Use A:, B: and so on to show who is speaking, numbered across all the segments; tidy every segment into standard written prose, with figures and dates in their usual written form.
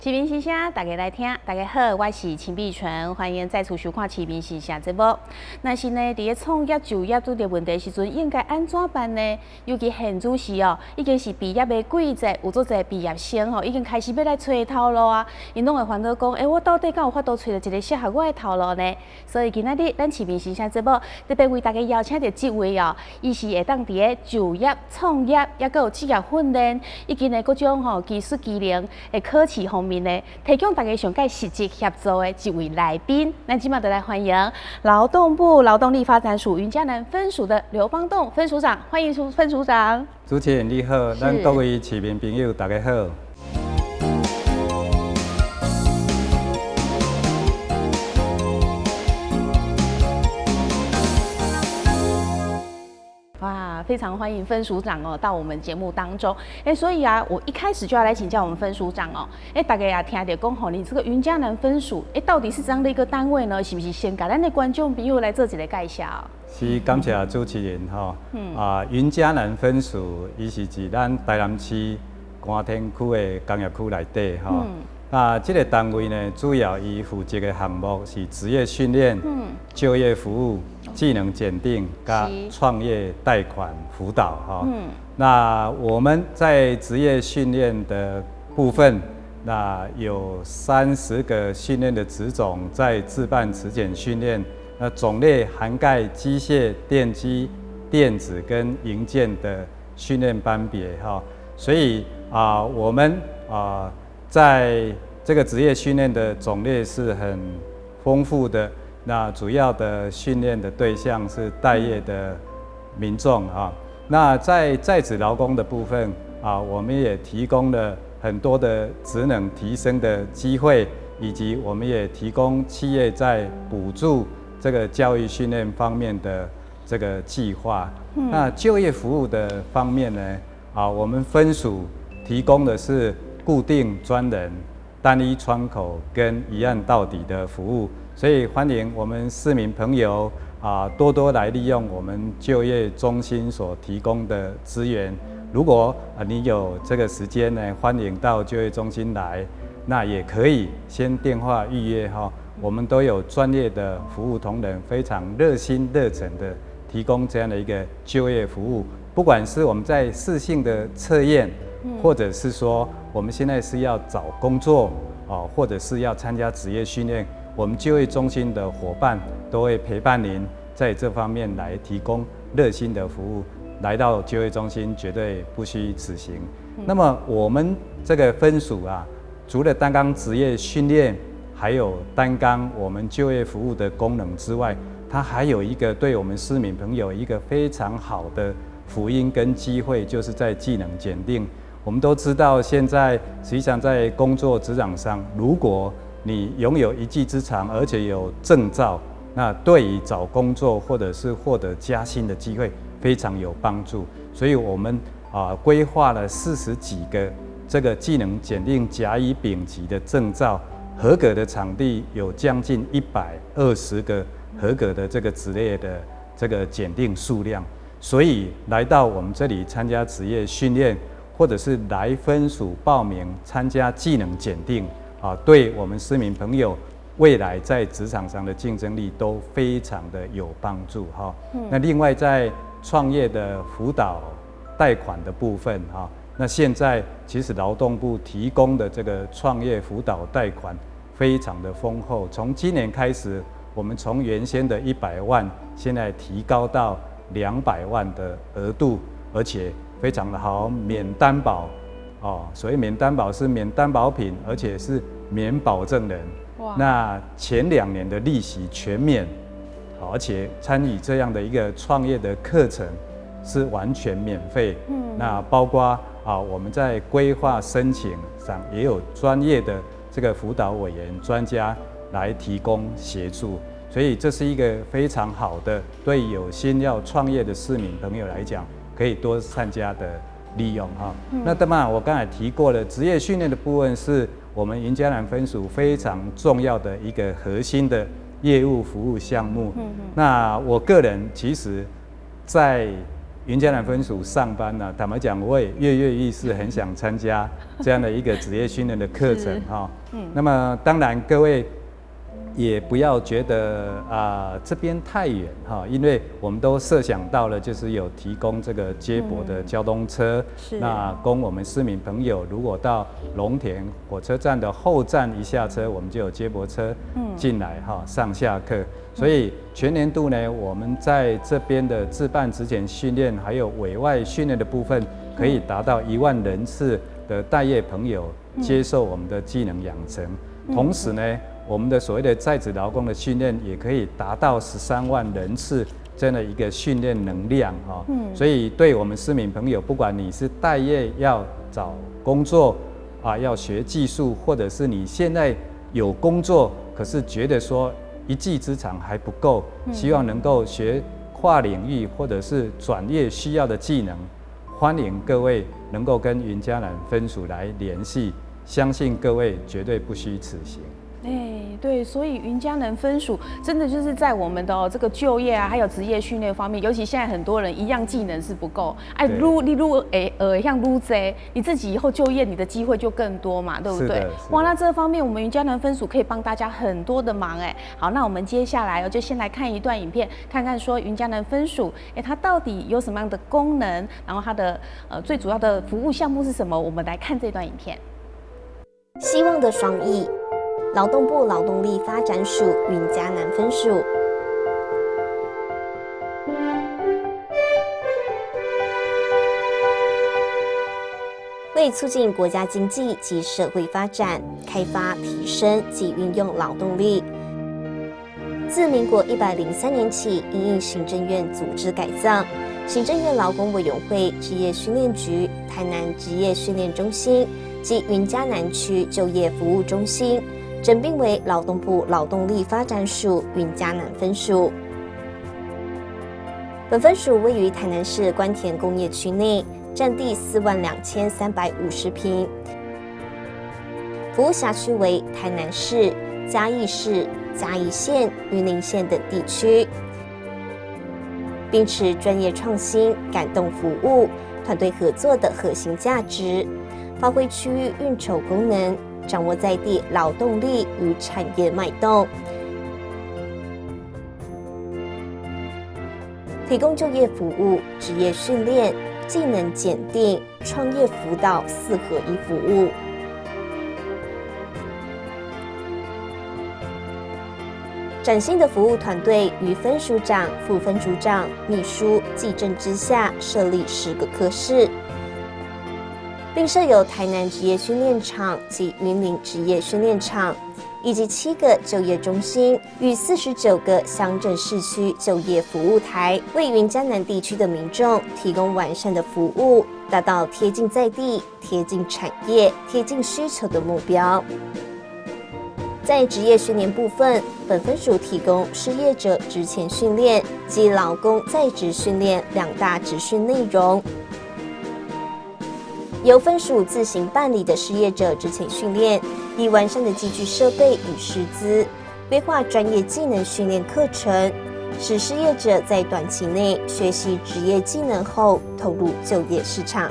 A: 市民心聲，大家來聽。大家好，我是秦碧純，歡迎再次收看《市民心聲》節目。若是呢，佇咧創業就業拄著問題時陣，應該按怎辦呢？尤其現此時哦，已經是畢業的季節，有足濟畢業生吼，已經開始欲來揣頭路啊。𪜶攏會煩惱講，欸，我到底敢有法度揣著一个適合我的頭路呢？所以今仔日咱市民心聲節目特別為大家邀請著這位哦，伊是會當佇咧就業、創業，抑閣有職業訓練，以及呢各種吼技術技能的考試方面呢，提供大家上蓋實質協助的一位來賓。咱這馬就來歡迎勞動部勞動力發展署雲嘉南分署的劉邦棟分署長，歡迎分署長。
B: 主持人你好，咱各位市民朋友大家好。
A: 哇，非常歡迎分署長哦，到我們節目當中。欸，所以啊，我一開始就要來請教我們分署長哦。欸，大家也聽著講吼，你這個雲嘉南分署，欸，到底是怎樣的一個單位呢？是毋是先共咱的觀眾朋友來做一個介紹？
B: 是，感謝主持人吼。啊，雲嘉南分署，伊是佇咱台南市官田區的工業區內底吼。啊，這個單位呢，主要伊負責的項目是職業訓練、就業服務、技能檢定佮創業貸款輔導哈。那我們在職業訓練的部分，那有30個訓練的職種在自辦職檢訓練，那種類涵蓋機械、電機、電子跟營建的訓練班別哈。所以啊，我們啊，在這個職業訓練的種類是很豐富的，那主要的訓練的對象是待業的民眾啊。那在在職勞工的部分啊，我們也提供了很多的職能提升的機會，以及我們也提供企業在補助這個教育訓練方面的這個計劃。那就業服務的方面呢，啊，我們分署提供的是固定專人、單一窗口跟一案到底的服務，所以歡迎我們市民朋友啊，多多來利用我們就業中心所提供的資源。如果啊你有這個時間呢，歡迎到就業中心來，那也可以先電話預約哈。我們都有專業的服務同仁，非常熱心熱忱的提供這樣的一個就業服務。不管是我們在適性的測驗，或者是說我們現在是要找工作哦，或者是要參加職業訓練，我們就業中心的夥伴都會陪伴您在這方面來提供熱心的服務。來到就業中心絕對不虛此行。那麼我們這個分署啊，除了擔綱職業訓練，還有擔綱我們就業服務的功能之外，它還有一個對我們市民朋友一個非常好的福音跟機會，就是在技能檢定。我們都知道，現在實際上在工作職場上，如果你擁有一技之長，而且有證照，那對於找工作或者是獲得加薪的機會非常有幫助。所以，我們啊規劃了40幾個這個技能檢定甲乙丙級的證照，合格的場地有將近120個合格的這個職業的這個檢定數量。所以來到我們這裡參加職業訓練，或者是來分署報名參加技能檢定啊，對我們市民朋友未來在職場上的競爭力都非常的有幫助哈。那另外在創業的輔導貸款的部分哈，那現在其實勞動部提供的這個創業輔導貸款非常的豐厚，從今年開始，我們從原先的100萬，現在提高到200萬的額度，而且非常的好，免擔保哦。所謂免擔保是免擔保品，而且是免保證人。那前2年的利息全免，好，而且參與這樣的一個創業的課程是完全免費。那包括啊，我們在規劃申請上也有專業的這個輔導委員專家來提供協助，所以這是一個非常好的，對有心要創業的市民朋友來講，可以多參加的利用哈。那當然我剛才提過了，職業訓練的部分是我們雲嘉南分署非常重要的一個核心的業務服務項目。那我個人其實，在雲嘉南分署上班呢，坦白講，我也躍躍欲試，很想參加這樣的一個職業訓練的課程哈。那麼當然各位也不要覺得啊這邊太遠哈，因為我們都設想到了，就是有提供這個接駁的交通車，那供我們市民朋友如果到龍田火車站的後站一下車，我們就有接駁車進來哈上下課。所以全年度呢，我們在這邊的自辦職前訓練，還有委外訓練的部分，可以達到1萬人次的待業朋友接受我們的技能養成。同時呢，我們的所謂的在職勞工的訓練，也可以達到13萬人次這樣的一個訓練能量哈。所以對我們市民朋友，不管你是待業要找工作啊，要學技術，或者是你現在有工作，可是覺得說一技之長還不夠，希望能夠學跨領域或者是轉業需要的技能，歡迎各位能夠跟雲嘉南分署來聯繫，相信各位絕對不虛此行。
A: 哎，對，所以雲嘉南分署真的就是在我們的這個就業啊，還有職業訓練方面，尤其現在很多人一樣技能是不夠，哎，愈你愈會學像愈濟，你自己以後就業你的機會就更多嘛，對不對？哇，那這方面我們雲嘉南分署可以幫大家很多的忙哎。好，那我們接下來就先來看一段影片，看看說雲嘉南分署，哎，它到底有什麼樣的功能，然後它的最主要的服務項目是什麼？我們來看這段影片。
C: 希望的雙翼。勞動部勞動力發展署雲嘉南分署，為促進國家經濟及社會發展，開發、提升及運用勞動力，自民國103年起，因應行政院組織改造，行政院勞工委員會職業訓練局、台南職業訓練中心及雲嘉南區就業服務中心，整併為勞動部勞動力發展署雲嘉南分署。本分署位於台南市官田工業區內，佔地42350坪，服務轄區為台南市、嘉義市、嘉義縣、雲林縣等地區，秉持專業創新、感動服務、團隊合作的核心價值，發揮區域運籌功能。掌握在地勞動力與產業脈動，提供就業服務、職業訓練、技能檢定、創業輔導4合1服務。嶄新的服務團隊於分署長、副分署長、秘書、技正之下設立10個科室。並設有台南職業訓練場及雲林職業訓練場，以及7個就業中心與49個鄉鎮市區就業服務台，為雲嘉南地區的民眾提供完善的服務，達到貼近在地、貼近產業、貼近需求的目標。在職業訓練部分，本分署提供失業者職前訓練及勞工在職訓練2大職訓內容。由分署自行辦理的失業者職前訓練，以完善的機具設備與師資，規劃專業技能訓練課程，使失業者在短期內學習職業技能後，投入就業市場。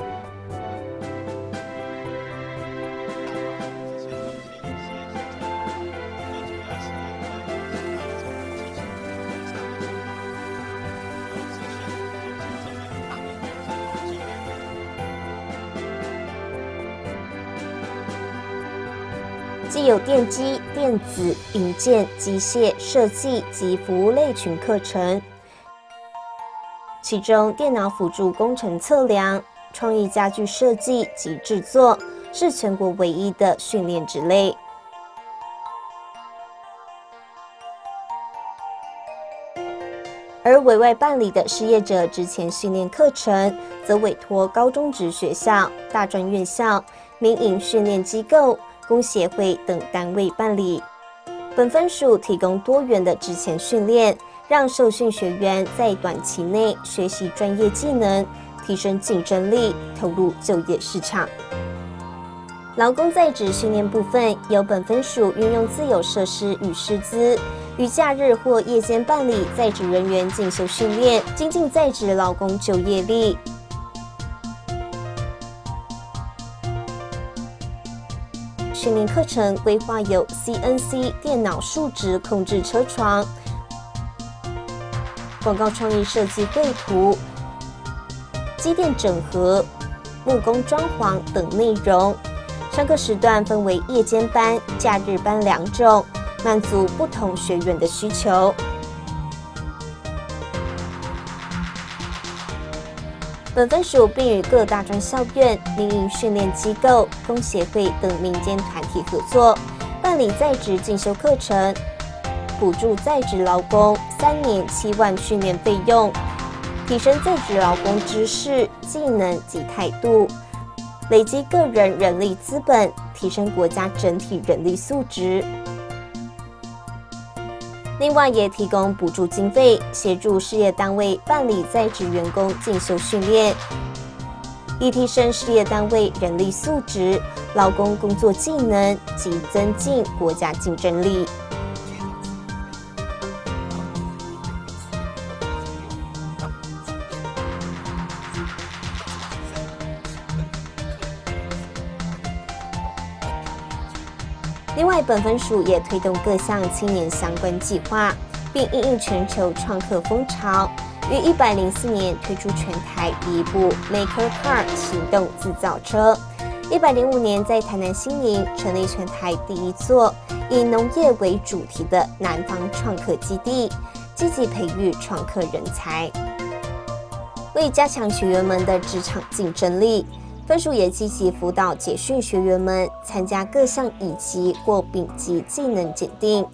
C: 既有電機、電子、營建、機械設計及服務類群課程，其中電腦輔助工程測量、創意家具設計及製作是全國唯一的訓練職類。而委外辦理的失業者職前訓練課程，則委託高中職學校、大專院校、民營訓練機構、工協會等單位辦理。本分署提供多元的職前訓練，讓受訓學員在短期內學習專業技能，提升競爭力，投入就業市場。勞工在職訓練部分，由本分署運用自有設施與師資，于假日或夜间办理在职人员进修训练，精进在职劳工就业力。训练课程规划有 CNC 电脑数值控制车床、广告创意设计绘图、机电整合、木工装潢等内容。上课时段分为夜间班、假日班两种，满足不同学员的需求。本分署并与各大专校院、民营训练机构、工协会等民间团体合作，办理在职进修课程，补助在职劳工3年7万训练费用，提升在职劳工知识、技能及态度，累积个人人力资本，提升国家整体人力素质。另外，也提供补助经费，协助事业单位办理在职员工进修训练，以提升事业单位人力素质、劳工工作技能及增进国家竞争力。另外，本分署也推动各项青年相关计划，并因应全球创客风潮，于104年推出全台第一部 Maker Car 行动自造车。105年在台南新营成立全台第一座以农业为主题的南方创客基地，积极培育创客人才。为加强学员们的职场竞争力，分署也积极辅导结训学员们参加各项乙级或丙级技能检定，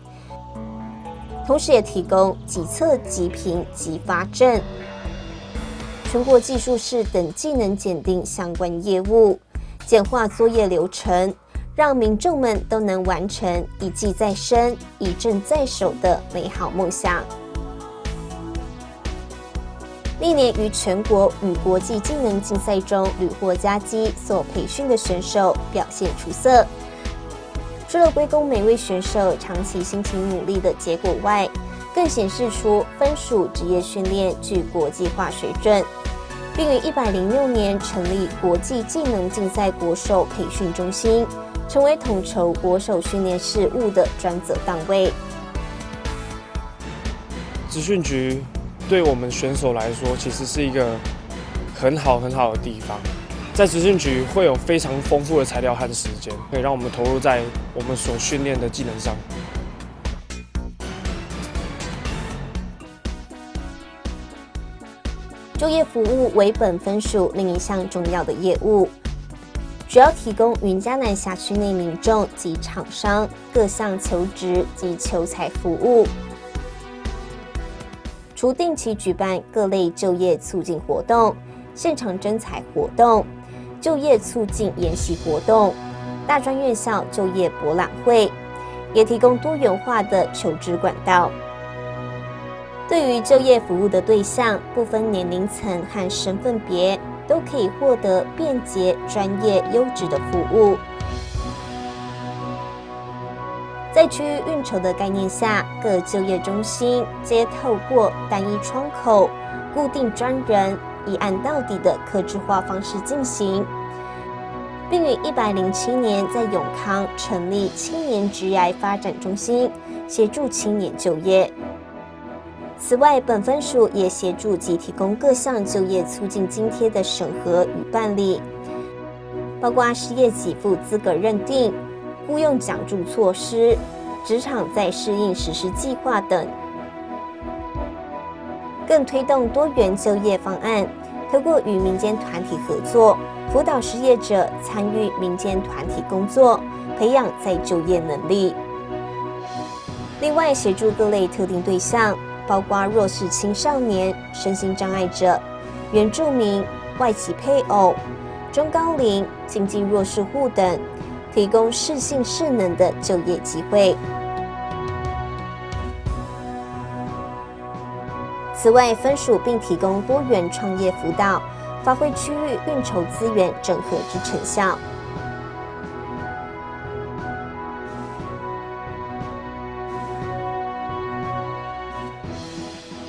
C: 同时也提供即测即评即发证、全国技术士等技能检定相关业务，简化作业流程，让民众们都能完成一技在身、一证在手的美好梦想。历年于全国与国际技能竞赛中屡获佳绩，所培训的选手表现出色。除了归功每位选手长期辛勤努力的结果外，更显示出分署职业训练具国际化水准，并于106年成立国际技能竞赛国手培训中心，成为统筹国手训练事务的专责单位。
D: 职训局对我们选手来说，其实是一个很好很好的地方。在职训局会有非常丰富的材料和时间，可以让我们投入在我们所训练的技能上。
C: 就业服务为本分署另一项重要的业务，主要提供云嘉南辖区内民众及厂商各项求职及求才服务。除定期举办各类就业促进活动、现场征才活动、就业促进研习活动、大专院校就业博览会，也提供多元化的求职管道。对于就业服务的对象，不分年龄层和身份别，都可以获得便捷、专业、优质的服务。在区域运筹的概念下，各就业中心皆透过单一窗口、固定专人、一案到底的客制化方式进行，并于107年在永康成立青年职涯发展中心，协助青年就业。此外，本分署也协助及提供各项就业促进津贴的审核与办理，包括失业给付资格认定、雇佣奖助措施、职场再适应实施计划等，更推动多元就业方案，透过与民间团体合作，辅导失业者参与民间团体工作，培养再就业能力。另外，协助各类特定对象，包括弱势青少年、身心障碍者、原住民、外籍配偶、中高龄、经济弱势户等，提供适性适能的就业机会。此外，分署并提供多元创业辅导，发挥区域运筹资源整合之成效。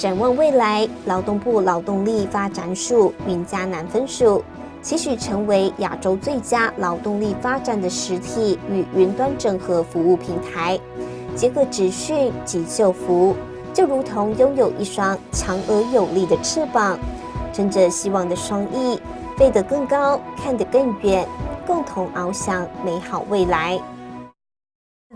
C: 展望未來，勞動部勞動力發展署雲嘉南分署期許成為亞洲最佳勞動力發展的實體與雲端整合服務平台，結合職訓及就服，就如同擁有一雙強而有力的翅膀，撐着希望的雙翼，飛得更高，看得更遠，共同翱翔美好未來。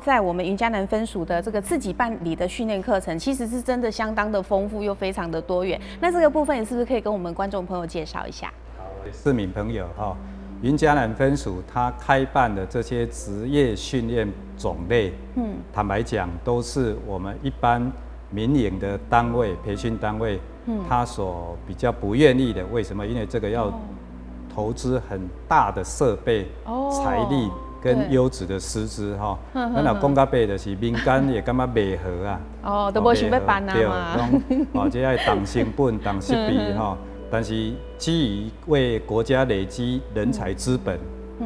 A: 在我們雲嘉南分署的這個自己辦理的訓練課程，其實是真的相當的豐富又非常的多元。那這個部分，你是不是可以跟我們觀眾朋友介紹一下？
B: 好，市民朋友哈，雲嘉南分署它開辦的這些職業訓練種類，坦白講，都是我們一般民營的單位培訓單位，他所比較不願意的。為什麼？因為這個要投資很大的設備、財力跟優質的師資吼，咱若講到尾就是民間會感覺袂好啊。
A: 哦，都無想欲辦啊嘛。
B: 對，攏哦，這愛動成本、動設備吼。但是基於為國家累積人才資本，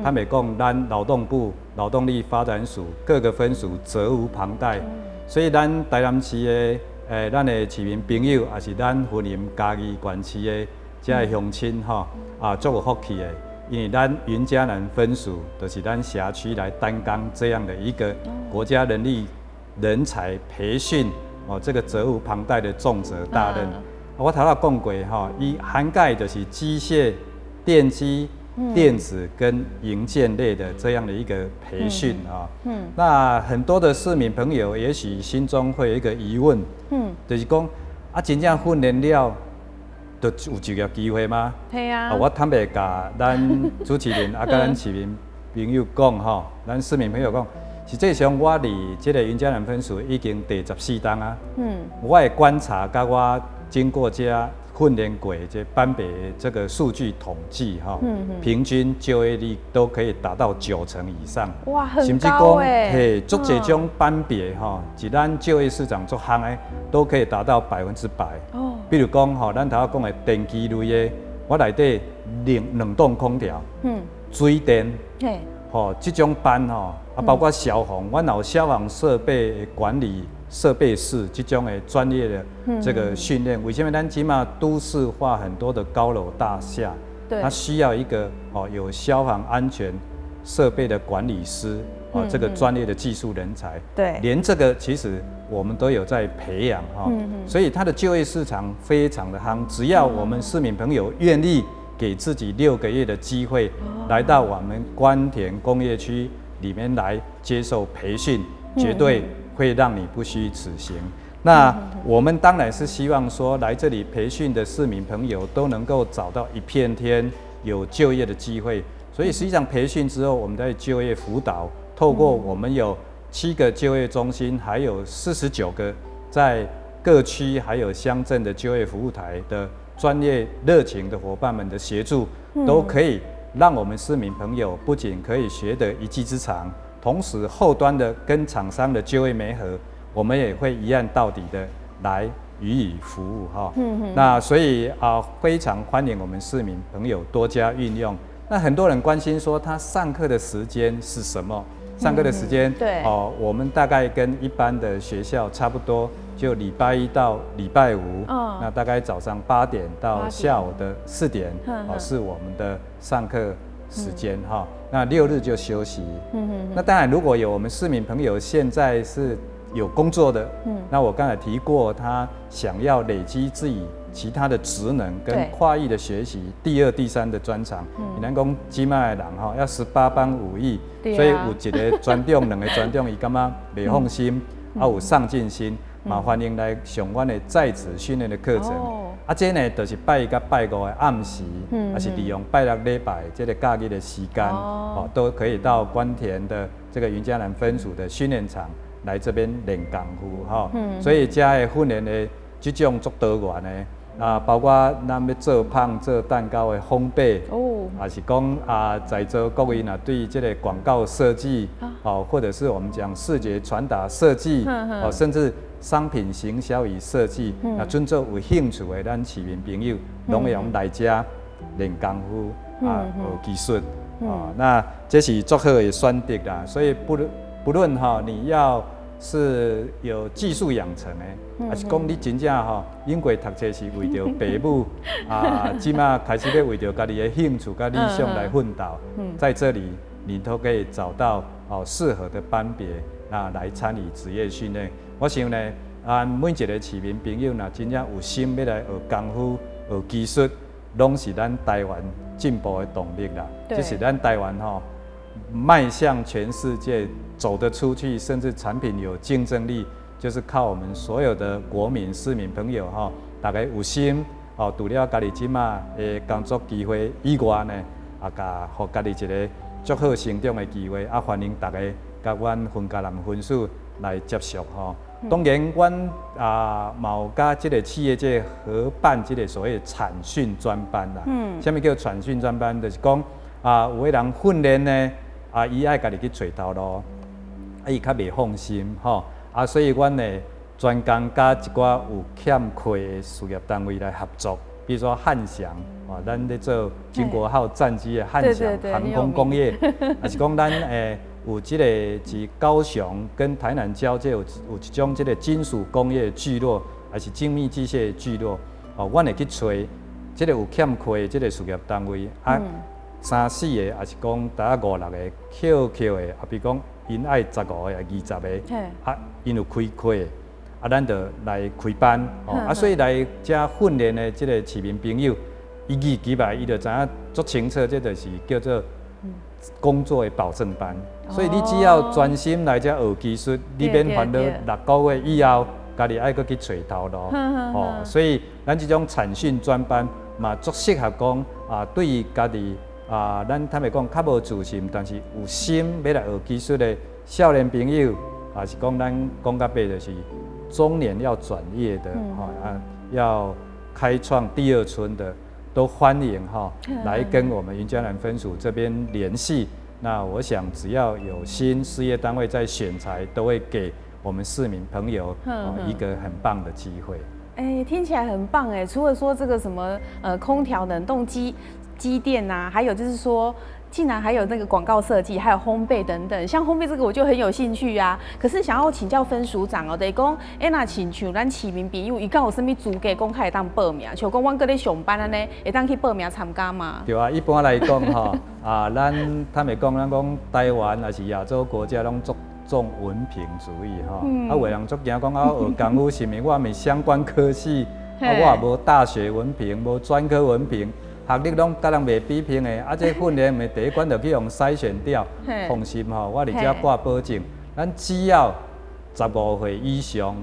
B: 坦白講，咱勞動部勞動力發展署各個分署責無旁貸，所以咱台南市的咱的市民朋友，也是咱雲林嘉義縣市的遮的鄉親吼，啊，足有福氣的。因為咱雲嘉南分署就是咱轄區來擔綱這樣的一個國家人力人才培訓哦，這個責無旁貸的重責大任。我頭仔講過吼，伊涵蓋就是機械、電機、電子跟營建類的這樣的一個培訓啊。那很多的市民朋友也許心中會有一個疑問，就是講啊，真正訓練了，就有就業機會嗎？
A: 係啊。
B: 我坦白共咱主持人啊，佮咱市民朋友講吼，咱市民朋友講，實際上我佇這個雲嘉南分署已經第14冬啊。我的觀察，佮我經過這訓練過這班別這個數據統計哈，平均就業率都可以達到9成以上。
A: 哇，很高欸。
B: 嘿，足濟種班別吼，一咱就業市場足夯的，都可以達到100%。比如講吼，咱頭仔講的電機類的，我內底冷凍空調、水電，吼，這種班吼，啊，包括消防，阮有消防設備管理設備室這種的專業的這個訓練。為什麼咱這馬都市化很多的高樓大廈，它需要一個哦有消防安全設備的管理師哦，這個專業的技術人才。連這個其實我們都有在培養哈，所以它的就業市場非常的夯。只要我們市民朋友願意給自己6個月的機會，來到我們官田工業區裡面來接受培訓，絕對會讓你不虛此行。那我們當然是希望說，來這裡培訓的市民朋友都能夠找到一片天，有就業的機會。所以實際上培訓之後，我們在就業輔導，透過我們有7個就業中心，還有49個在各區還有鄉鎮的就業服務台的專業熱情的夥伴們的協助，都可以讓我們市民朋友不僅可以學得一技之長，同時後端的跟廠商的就業媒合，我們也會一案到底的來予以服務哈。那所以啊，非常歡迎我們市民朋友多加運用。那很多人關心說，他上課的時間是什麼？上課的時間，哦，我們大概跟一般的學校差不多，就禮拜一到禮拜五，那大概早上8點到下午的4點，哦，是我們的上課時間哈。那六日就休息。那當然，如果有我們市民朋友現在是有工作的，那我剛才提過，他想要累積自己其他的職能跟跨域的學習，第二、第三的專長。你講這馬的人吼，要18般武藝，所以有一個專長、兩個專長，伊感覺袂放心，啊有上進心，嘛歡迎來上阮的在職訓練的課程。啊，這呢就是拜一佮拜五的暗時，抑是利用拜六禮拜這個假日的時間，哦，都可以到官田的這個雲嘉南分署的訓練場來這邊練功夫吼。所以遮的訓練的這種足多元的，啊，包括咱欲做麭、做蛋糕的烘焙，抑是講啊，在座各位若對這個廣告設計，哦，或者是我們講視覺傳達設計，哦，甚至商品行銷與設計，啊，準做有興趣的咱市民朋友，攏會用來遮練功夫啊，學技術啊，那這是足好的選擇啦。所以不論哈，你要是有技術養成的，抑是講你真正吼，英國讀冊是為著爸母啊，這馬開始欲為著家己的興趣佮理想來奮鬥，在這裡你都可以找到哦適合的班別，那來參與職業訓練。我想呢，啊每一個市民朋友若真正有心欲來學功夫、學技術，攏是咱台灣進步的動力啦。這是咱台灣吼邁向全世界走得出去，甚至產品有競爭力，就是靠我們所有的國民、市民朋友吼，大家有心哦，除了家己這馬的工作機會以外呢，啊，共予家己一個足好成長的機會，啊，歡迎大家佮阮雲嘉南分署來接觸吼。當然，阮啊嘛有佮這個企業界合辦這個所謂產訓專班啦。啥物叫產訓專班？就是講啊，有的人訓練呢，啊，伊愛家己去揣頭路，啊，伊較袂放心吼，啊，所以阮會專工佮一寡有欠缺的事業單位來合作，比如說漢翔，啊，咱咧做經國號戰機的漢翔航空工業，抑是講咱有這個佇高雄跟台南交界有一種這個金屬工業聚落，抑是精密機械聚落，哦，阮會去揣這個有欠缺的這個事業單位，啊，三四個，抑是講大概五六個，扣扣的，啊，比如講𪜶愛十五個、20個，啊，𪜶有開課，啊，咱就來開班，哦，啊，所以來遮訓練的這個市民朋友，伊入去來，伊就知影足清楚，這就是叫做工作的保證班。所以你只要專心來遮學技術，你免煩惱6個月以後，家己愛閣去揣頭路，哦，所以咱這種產訓專班嘛，足適合講啊，對於家己啊，咱坦白講較無自信，但是有心欲來學技術的少年朋友，抑是講咱講較白就是中年要轉業的，吼啊，要開創第二春的，都歡迎哈來跟我們雲嘉南分署這邊聯繫。那我想只要有心事業單位在選才，都會給我們市民朋友一個很棒的機會。
A: 哎，聽起來很棒哎！除了說這個什麼空調、冷凍機、機電吶，還有就是說，竟然還有那個廣告設計，還有烘焙等等。像烘焙這個我就很有興趣啊。可是想要請教分署長哦，就是講，欸，若親像咱市民朋友，伊敢有啥物資格講會當報名？像講阮閣咧上班按呢，會當去報名參加嗎？
B: 對啊，一般來講吼，啊，咱坦白講，咱講台灣抑是亞洲國家攏足重文憑主義吼，啊，有的人足驚講啊，學功夫是毋是我毋是相關科系，啊，我也無大學文憑，無專科文憑，學歷攏佮人袂比拼的，啊，這訓練毋是第一關就去予篩選掉。放心吼，我佇遮掛保證，咱只要十五歲以上，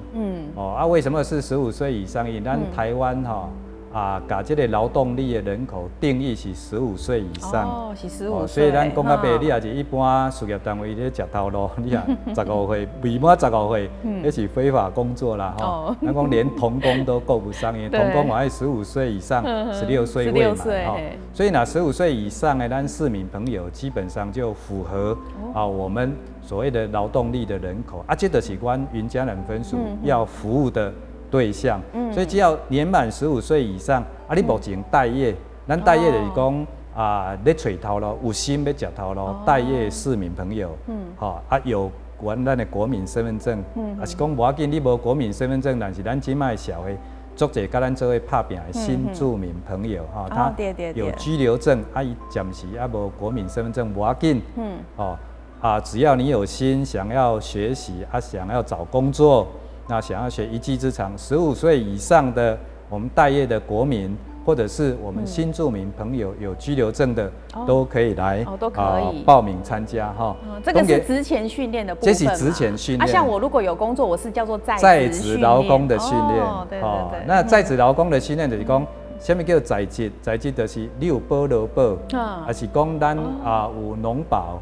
B: 哦，啊，為什麼是15歲以上？因為咱台灣吼啊，共這個勞動力的人口定義是十五歲以上。
A: 哦，是十五歲。
B: 所以咱講較白，你抑是一般事業單位咧食頭路，你若十五歲未滿十五歲，彼是非法工作啦吼。咱講連童工都夠不上，因為童工嘛愛十五歲以上，16歲未滿吼。所以若十五歲以上的咱市民朋友，基本上就符合啊我們所謂的勞動力的人口啊，這就是阮雲嘉南分署要服務的對象，所以只要年滿十五歲以上，啊，你目前待業，咱待業就是講啊，咧揣頭路，有心欲食頭路，待業市民朋友，吼啊有阮咱的國民身份證，抑是講無要緊，你無國民身份證，但是咱這馬社會足濟佮咱做伙拍拚的新住民朋友，吼，他有居留證，啊，伊暫時猶無國民身份證，無要緊，哦，啊，只要你有心想要學習，啊，想要找工作。那想要學一技之長，十五歲以上的我們待業的國民，或者是我們新住民朋友有居留證的，都可以來
A: 都可以
B: 報名參加哈。
A: 這個是職前訓練的部分。
B: 這是職前訓練。
A: 啊，像我如果有工作，我是叫做在
B: 在職勞工的訓練。
A: 哦，對對對。
B: 那在職勞工的訓練就是講，啥物叫在職？在職就是你有保勞保，抑是講咱啊有農保。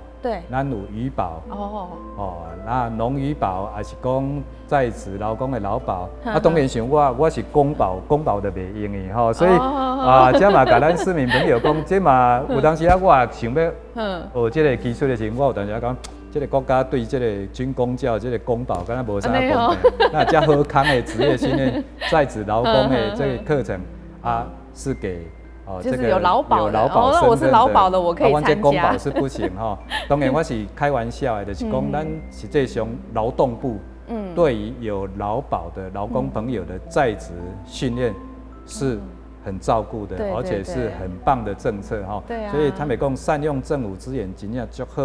B: 咱有漁保。哦，那農漁保抑是講在職勞工的勞保。啊，當然像我，我是公保，公保就袂用的吼，所以啊，這嘛共咱市民朋友講，這嘛有當時啊，我也想欲學這個技術的時陣，我有當時啊講，這個國家對這個軍公教這個公保敢若無啥公平。那遮好康的職業訓練，在職勞工的這個課程啊，是給。
A: 哦，就是有勞保的，哦，那我是勞保的，我可以參加。
B: 阮這公保是不行吼，當然我是開玩笑的，就是講咱實際上勞動部對於有勞保的勞工朋友的在職訓練是很照顧的，而且是很棒的政策哈。所以他們講善用政府資源，真正足好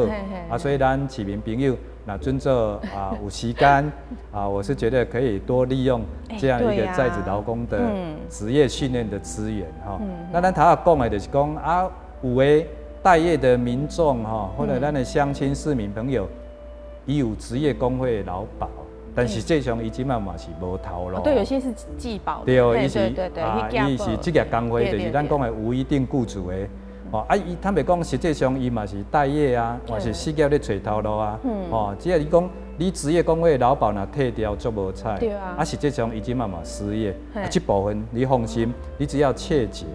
B: 啊。所以咱市民朋友，若準做啊有時間啊，我是覺得可以多利用這樣一個在職勞工的職業訓練的資源哈。那咱頭仔講的就是講啊，有的待業的民眾哈，或者咱的鄉親市民朋友，伊有職業工會勞保。但實際上，伊這擺嘛是無頭路。
A: 對，有些是寄保。
B: 對，伊是啊，伊是職業工會，就是咱講的無一定僱主的。哦，啊，伊坦白講，實際上伊嘛是待業啊，嘛是失業咧揣頭路啊。哦，只要你講你職業工會勞保若退掉，足無彩。啊，實際上伊這擺嘛失業。啊，這部分你放心，你只要切結，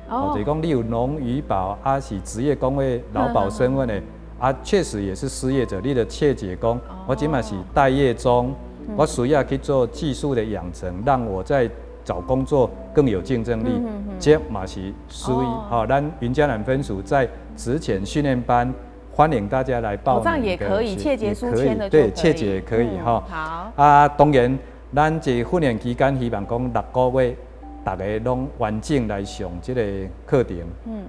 B: 哦，就是講你有農漁保，啊是職業工會勞保身份的，啊，確實也是失業者，你著切結講，我這擺是待業中。我需要去做技術的養成，讓我在找工作更有競爭力。這嘛是屬於吼，咱雲嘉南分署在職前訓練班，歡迎大家來報名。
A: 這樣也可以，切結書簽的。
B: 對，切結也可以哈。
A: 好。
B: 啊，當然，咱這訓練期間希望講6個月，逐家攏完整來上這個課程。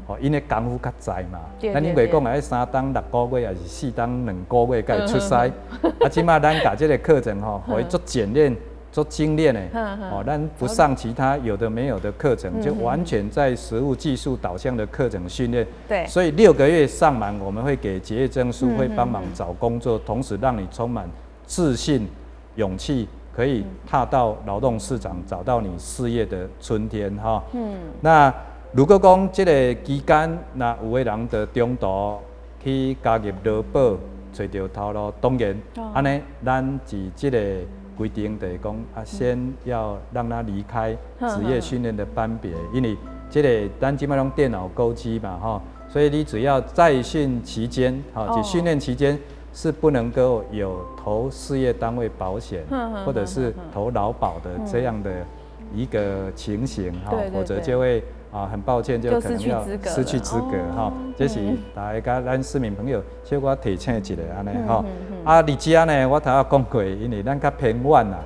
B: 吼，因為功夫較濟嘛。咱因為講愛3冬6個月，抑是4冬2個月才會出師。啊，這擺咱共這個課程吼，予伊足簡練、足精煉的。哦，咱不上其他有的沒有的課程，就完全在實務技術導向的課程訓練。所以6個月上滿，我們會給結業證書，會幫忙找工作，同時讓你充滿自信、勇氣，可以踏到勞動市場，找到你事業的春天哈。那如果講這個期間，若有的人佇中途去加入勞保，揣著頭路，當然，按呢，咱佇這個規定就是講啊，先要讓他離開職業訓練的班別，因為這個咱這擺攏電腦勾機嘛吼，所以你只要在訓期間，吼，就訓練期間是不能夠有投事業單位保險，或者是投勞保的這樣的一個情形哈，否則就會啊，很抱歉就可能要失去資格哈。這是大家咱市民朋友小可提醒一下按呢吼。啊，佇遮呢，我頭仔講過，因為咱較偏遠啦，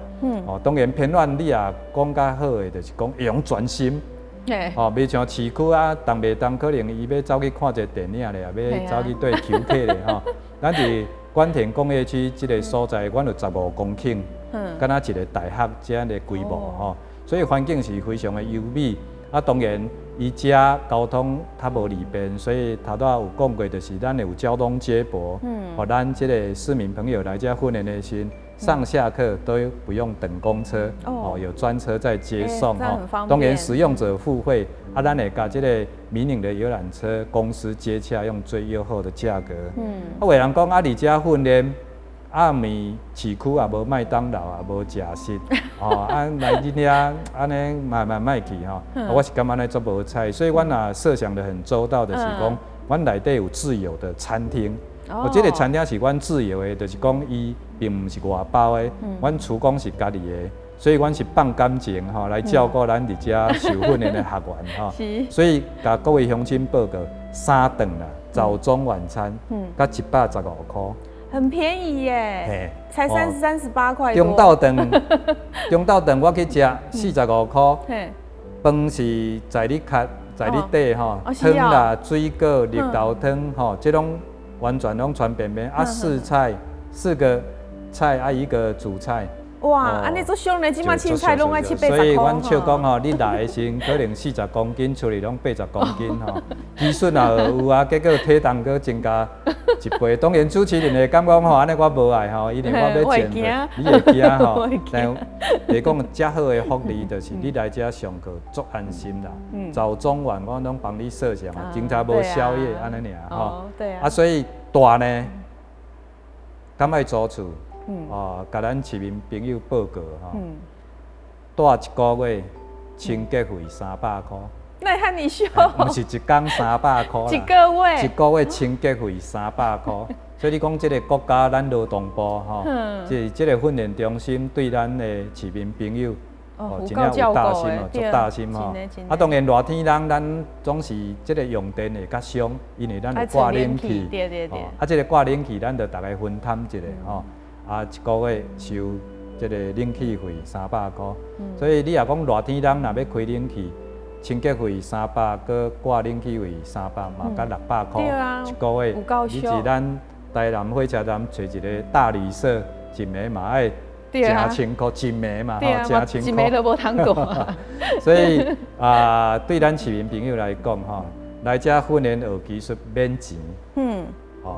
B: 哦，當然偏遠你也講較好的，就是講會用專心。哦，袂像市區啊，動袂動可能伊欲走去看一个電影咧，欲走去綴球客咧吼。咱佇官田工業區這個所在，阮有15公頃，敢若一個大學這樣的規模吼，所以環境是非常的優美。啊，當然伊遮交通較無利便，所以頭拄仔有講過，就是咱會有交通接駁，予咱這個市民朋友來遮訓練的時，上下課都不用等公車，哦，有專車在接送吼。當然使用者付費，啊，咱會共這個民營的遊覽車公司接洽，用最優厚的價格。啊，有人講啊，佇遮訓練，暗暝市區也無麥當勞，也無食肆，哦，啊來恁遐按呢嘛嘛莫去吼。我是感覺按呢足無彩，所以阮也設想得很周到，就是講，阮內底有自有的餐廳。哦，這個餐廳是阮自有的，就是講伊並毋是外包的，阮廚工是家己的，所以阮是放感情吼來照顧咱佇遮受訓練的學員吼。所以共各位鄉親報告，三頓啦，早中晚餐，才115塊。
A: 很便宜耶，才38塊。
B: 中晝頓我去食45塊，飯是在你較在你底吼，湯啦、水果、綠豆湯吼，這攏完全攏全便便啊，四菜四個菜啊，一個主菜。
A: 哇，按呢足俗呢，這擺凊彩攏愛七八十塊。
B: 所以阮笑講吼，你來的時可能40公斤，出去攏80公斤吼。技術也有啊，結果體重閣增加一倍。當然主持人會感覺吼，按呢我無愛吼，因為我欲減肥，你會驚吼。但是講遮好的福利，就是你來遮上課足安心啦。早中晚我攏幫你設想啊，警察無宵夜按呢爾吼。啊，所以蹛呢，敢愛租厝？哦，共咱市民朋友報告吼，蹛一個月清潔費300塊。
A: 哪會遮爾俗？
B: 毋是一工300塊。
A: 一個月。
B: 一個月清潔費三百箍，所以你講這個國家，咱勞動部吼，這個訓練中心對咱的市民朋友，哦，真正有貼心哦，足貼心吼。啊，當然熱天人，咱總是這個用電會較傷，因為咱有掛冷氣。啊，這個掛冷氣，咱就逐家分擔一下吼。啊，一個月收這个冷氣費300箍。所以你若講熱天人若欲開冷氣，清潔費三百，閣掛冷氣費三百，嘛佮600箍一個月。你佇咱台南火車站揣一个大旅社，一暝嘛愛成千箍，一暝嘛吼，成千箍。
A: 一暝都無通過。
B: 所以啊，對咱市民朋友來講吼，來遮訓練學技術免錢。哦，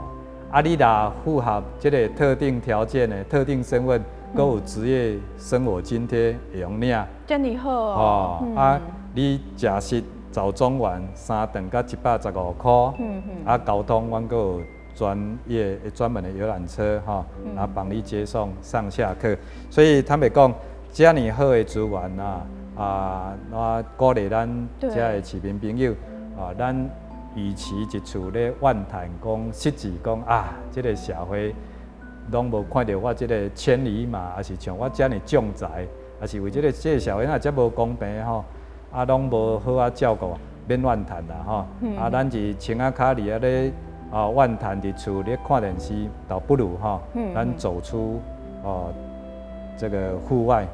B: 啊，你若符合這个特定條件的特定身份，閣有職業生活津貼會用領。
A: 遮爾好哦。
B: 哦，啊，你食食早中晚三頓才115箍。啊，交通阮閣有專業專門的遊覽車吼，啊，幫你接送上下課。所以坦白講，遮爾好的資源啊，啊，我鼓勵咱遮的市民朋友啊，咱與其佇厝咧怨嘆講失志講啊，這个社會攏無看著我這个千里馬，抑是像我遮爾將才，抑是為這个這个社會哪遮無公平吼，啊，攏無好好照顧，免怨嘆啦吼。啊，咱佇床仔跤裡仔咧啊怨嘆佇厝咧看電視，倒不如吼，咱走出哦這个戶外，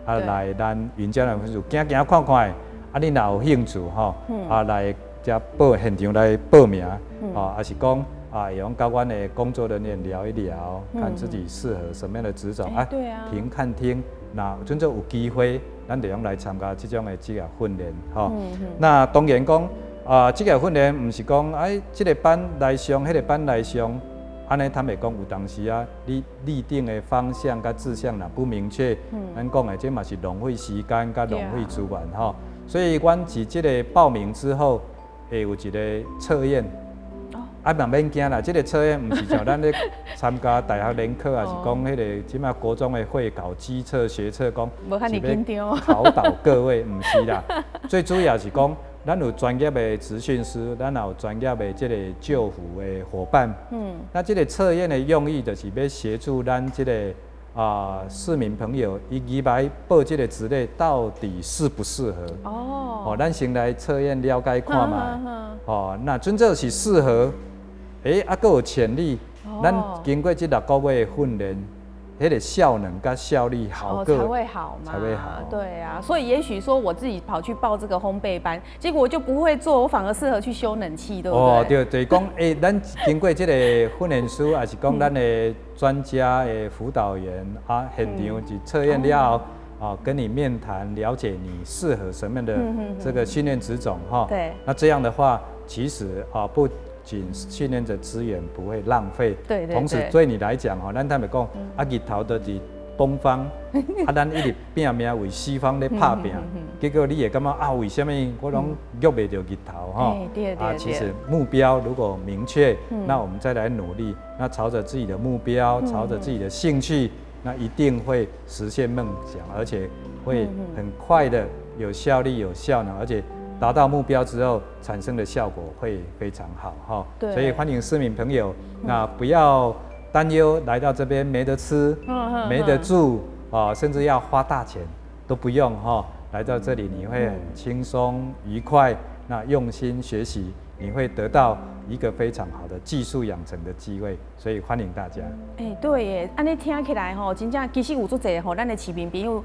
B: 啊來咱雲嘉南分署行行看看，啊，你若有興趣吼，啊來遮報現場來報名，哦，抑是講啊，會用佮阮的工作人員聊一聊，看自己適合什麼樣的職種啊。停看聽，若真正有機會，咱就用來參加這種的職業訓練，吼。那當然講啊，職業訓練毋是講哎，這个班來上，彼个班來上，按呢坦白講，有當時啊，你立定的方向佮志向若不明確，咱講的這嘛是浪費時間佮浪費資源，吼。所以，阮佇這个報名之後，會有一個測驗。啊，嘛免驚啦，這个測驗毋是像咱咧參加大學聯考，抑是講彼个這馬國中的會考、基測、學測，講
A: 是
B: 欲考倒各位，毋是啦。最主要是講，咱有專業的職訓師，咱也有專業的這个就服的夥伴。那這个測驗的用意，就是欲協助咱這个啊市民朋友，伊入來報這个職類到底適不適合？哦，咱先來測驗了解看覓。哦，那真正是適合。欸，啊，閣有潛力，咱經過這6個月的訓練，彼个效能佮效率好
A: 才會好嘛，
B: 才會好。
A: 對啊，所以也許說我自己跑去報這個烘焙班，結果我就不會做，我反而適合去修冷氣，對不對？
B: 哦，對，就是講，欸，咱經過這个訓練師，抑是講咱的專家的輔導員啊，現場去測驗了後，啊，跟你面談，了解你適合什麼樣的這個訓練職種，哈。那這樣的話，其實啊不僅訓練的資源不會浪費，同時對你來講，吼，咱坦白講，啊，日頭都佇東方，啊，咱一直拼命為西方咧拍拚，結果你會感覺啊，為啥物我攏約袂著日頭，吼？啊，其實目標如果明確，那我們再來努力，那朝着自己的目標，朝着自己的興趣，那一定會實現夢想，而且會很快的有效率、有效能，而且達到目標之後產生的效果會非常好哈。所以歡迎市民朋友，那不要擔憂來到這邊沒得吃，沒得住啊，甚至要花大錢都不用哈。來到這裡你會很輕鬆愉快，那用心學習，你會得到一個非常好的技術養成的機會，所以歡迎大家。
A: 欸，對耶，按呢聽起來吼，真正其實有足濟吼，咱的市民朋友。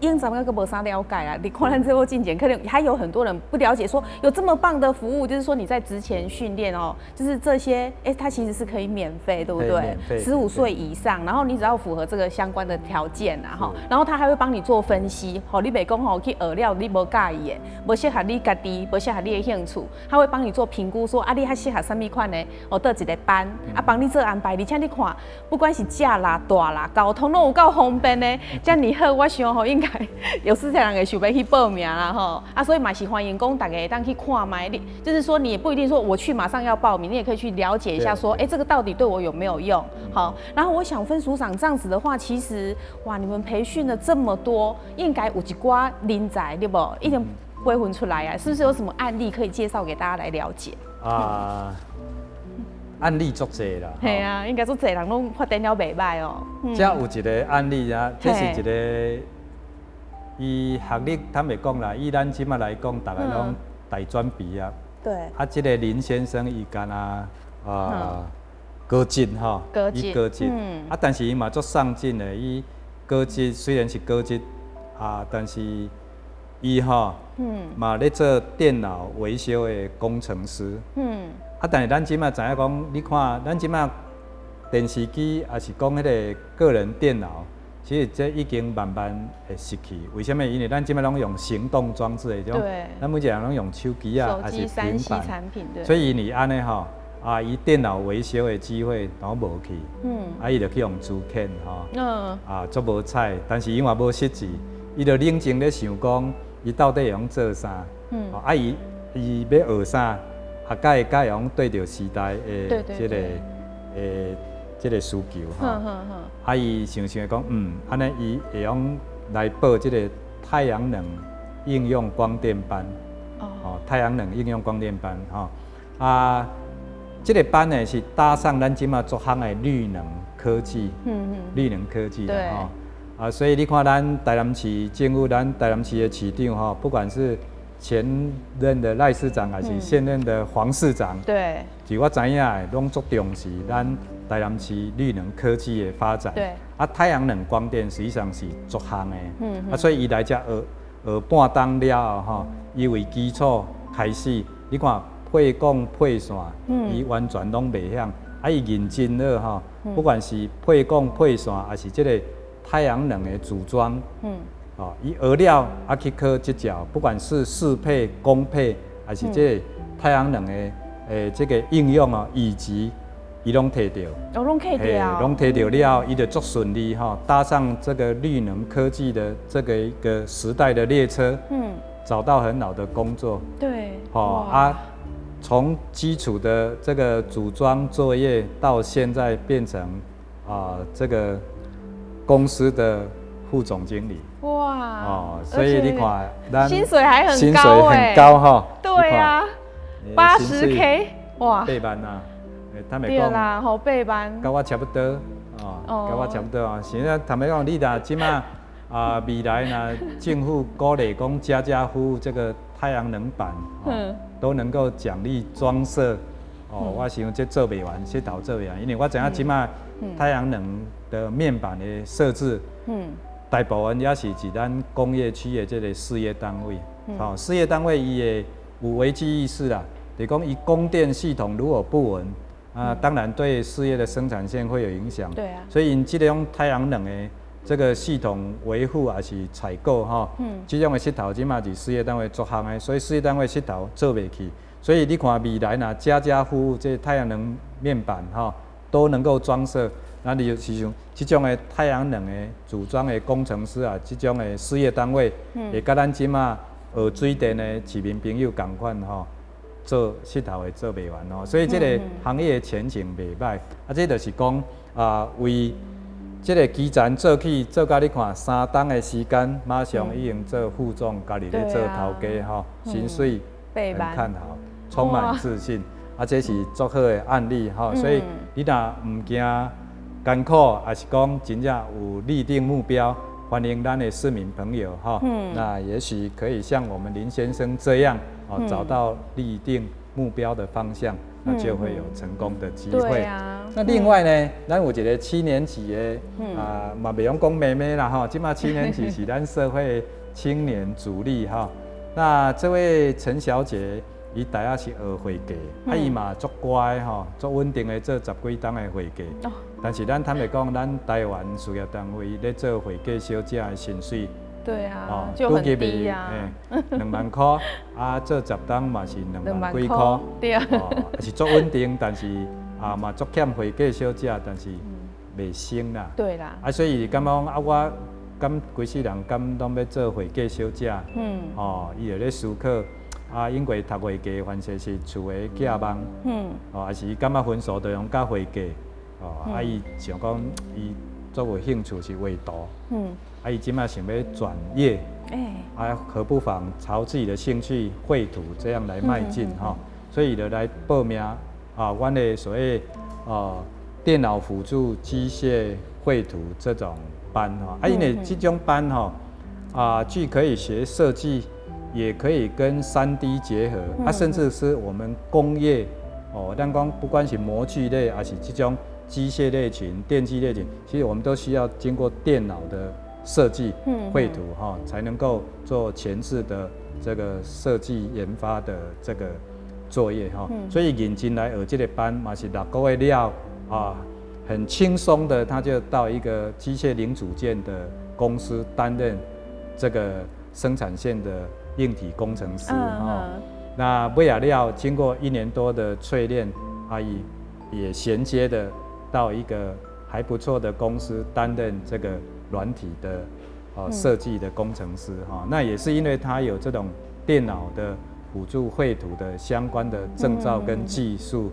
A: 應怎麼閣無啥了解啊？你看咱這波進前，可能還有很多人不了解，說有這麼棒的服務，就是說你在職前訓練哦，就是這些，欸，它其實是可以免費，對不對？15歲以上，然後你只要符合這個相關的條件啊，哈，然後他還會幫你做分析，吼，你袂講吼去學了你無佮意的，無適合你家己，無適合你的興趣，他會幫你做評估，說啊，你較適合啥物款的，哦，佗一个班，啊，幫你做安排，而且你看，不管是食啦、蹛啦、交通攏有夠方便的，遮爾好，我想吼應該。有四人會想欲去報名啦吼，啊，所以嘛是歡迎講大家會當去看覓，你就是說你也不一定說我去馬上要報名，你也可以去了解一下，說，欸，這個到底對我有沒有用？好，然後我想分署長這樣子的話，其實哇，你們培訓了這麼多，應該有一寡人才對無？一定培訓出來啊，是不是有什麼案例可以介紹給大家來了解？
B: 啊，案例足濟啦，
A: 係啊，應該足濟人攏發展了袂䆀哦。
B: 這有一個案例啊，這是一個。伊學歷坦白講啦，以咱這馬來講，逐个攏大專畢業。啊，這个林先生伊敢若啊高職吼，
A: 伊
B: 高職。啊，但是伊嘛足上進的，伊高職雖然是高職啊，但是伊吼，嘛咧做電腦維修的工程師。啊，但是咱這馬知影講，你看咱這馬電視機，抑是講彼个個人電腦，其實這已經慢慢會失去。為啥物？因為咱這馬攏用行動裝置的這種，咱每一个人攏用手機啊，抑是平板。所以因為按呢吼，啊，伊電腦維修的機會攏無去。啊，伊就去予資遣吼。啊，足無彩，但是伊嘛無失志，伊就冷靜咧想講，伊到底會用做啥？啊，伊伊欲學啥？啊，才會較會用對著時代的這个這个需求吼。啊，伊想想講，按呢伊會用來報這个太陽能應用光電班。哦。太陽能應用光電班，吼。啊，這个班呢是搭上咱這馬足夯的綠能科技。綠能科技的吼。啊，所以你看咱台南市政府，咱台南市的市長吼，不管是前任的賴市長，還是現任的黃市長，據我知影的，攏足重視咱台南市綠能科技的發展。啊，太陽能光電實際上是足夯的。啊，所以伊來遮學學半冬了後，吼，伊為基礎開始，你看配管配線，伊完全攏袂曉。啊，伊認真了吼，不管是配管配線，抑是這个太陽能的組裝，哦，伊學了啊去考執照，不管是適配、公配，還是這个太陽能的這个應用哦，以及伊攏提著，
A: 哦，攏提著，
B: 攏提著了後，伊就足順利吼，搭上這個綠能科技的這個一個時代的列車，找到很好的工作，吼啊，從基礎的這個組裝作業，到現在變成啊這個公司的副總經理。
A: 哇！
B: 哦，所以你看，咱
A: 薪水還很高，
B: 薪水很高哈。
A: 對啊，80K，哇！
B: 八萬啊，他們
A: 講啦，好八萬，
B: 佮我差不多，哦，佮我差不多啊。現在坦白講，你若這馬啊，未來呢，政府鼓勵講家家戶戶這個太陽能板，都能夠獎勵裝設，哦，我想這做袂完，這頭做袂完，因為我知影這馬太陽能的面板的設置，大部分也是佇咱工業區的這个事業單位，吼，事業單位伊會有危機意識啦，就是講伊供電系統如果不穩，啊，當然對事業的生產線會有影響。所以𪜶這種太陽能的這個系統維護還是採購吼，這種的勢頭這馬是事業單位足夯的，所以事業單位勢頭做袂去，所以你看未來若家家戶戶這太陽能面板吼都能夠裝設。那你就是像這種的太陽能的組裝的工程師啊，這種的事業單位，會佮咱這馬學水電的市民朋友仝款吼，做勢頭會做袂完哦。所以這个行業的前景袂䆀。啊，這就是講啊，為這个基層做起，做甲你看三冬的時間，馬上已經做副總，家己咧做頭家吼，薪水很看好，充滿自信。啊，這是足好的案例吼，所以你若毋驚艱苦，抑是講真正有立定目標，歡迎咱的市民朋友哈。那也許可以像我們林先生這樣，哦，找到立定目標的方向，那就會有成功的機會。那另外呢，咱有一個七年級的啊，嘛袂用講妹妹啦吼，這馬七年級是咱社會青年主力哈。那這位陳小姐，伊大學是學會計，啊伊嘛足乖吼，足穩定的做十幾冬的會計。但是咱坦白講，咱台灣事業單位咧做會計小姐的薪水，
A: 對啊，就很低啊，
B: 2萬箍，啊做十冬嘛是2萬幾箍，哦，是足穩定，但是啊嘛足欠會計小姐，但是袂升啦。
A: 對啦。
B: 啊，所以伊感覺講啊，我敢規世人敢攏欲做會計小姐？哦，伊就咧思考。啊，因為讀會計，凡勢是厝的寄望，哦，抑是伊感覺分數都用佮會計，哦，啊，伊想講伊足有興趣是畫圖，啊，伊這馬想欲轉業，啊，何不妨朝自己的興趣繪圖這樣來邁進吼，所以伊就來報名啊，阮的所謂啊電腦輔助機械繪圖這種班吼，啊，因為這種班吼啊，既可以學設計，也可以跟3D 結合，啊，甚至是我們工業哦，咱講不管是模具類，還是這種機械類群、電機類群，其實我們都需要經過電腦的設計、繪圖哈，才能夠做前置的這個設計研發的這個作業哈。所以引進來學這個班嘛是6個月了啊，很輕鬆的，他就到一個機械零組件的公司擔任這個生產線的硬體工程師哈。那尾仔了經過一年多的淬煉，啊伊也銜接的到一個還不錯的公司擔任這個軟體的設計的工程師哈。那也是因為他有這種電腦的輔助繪圖的相關的證照跟技術，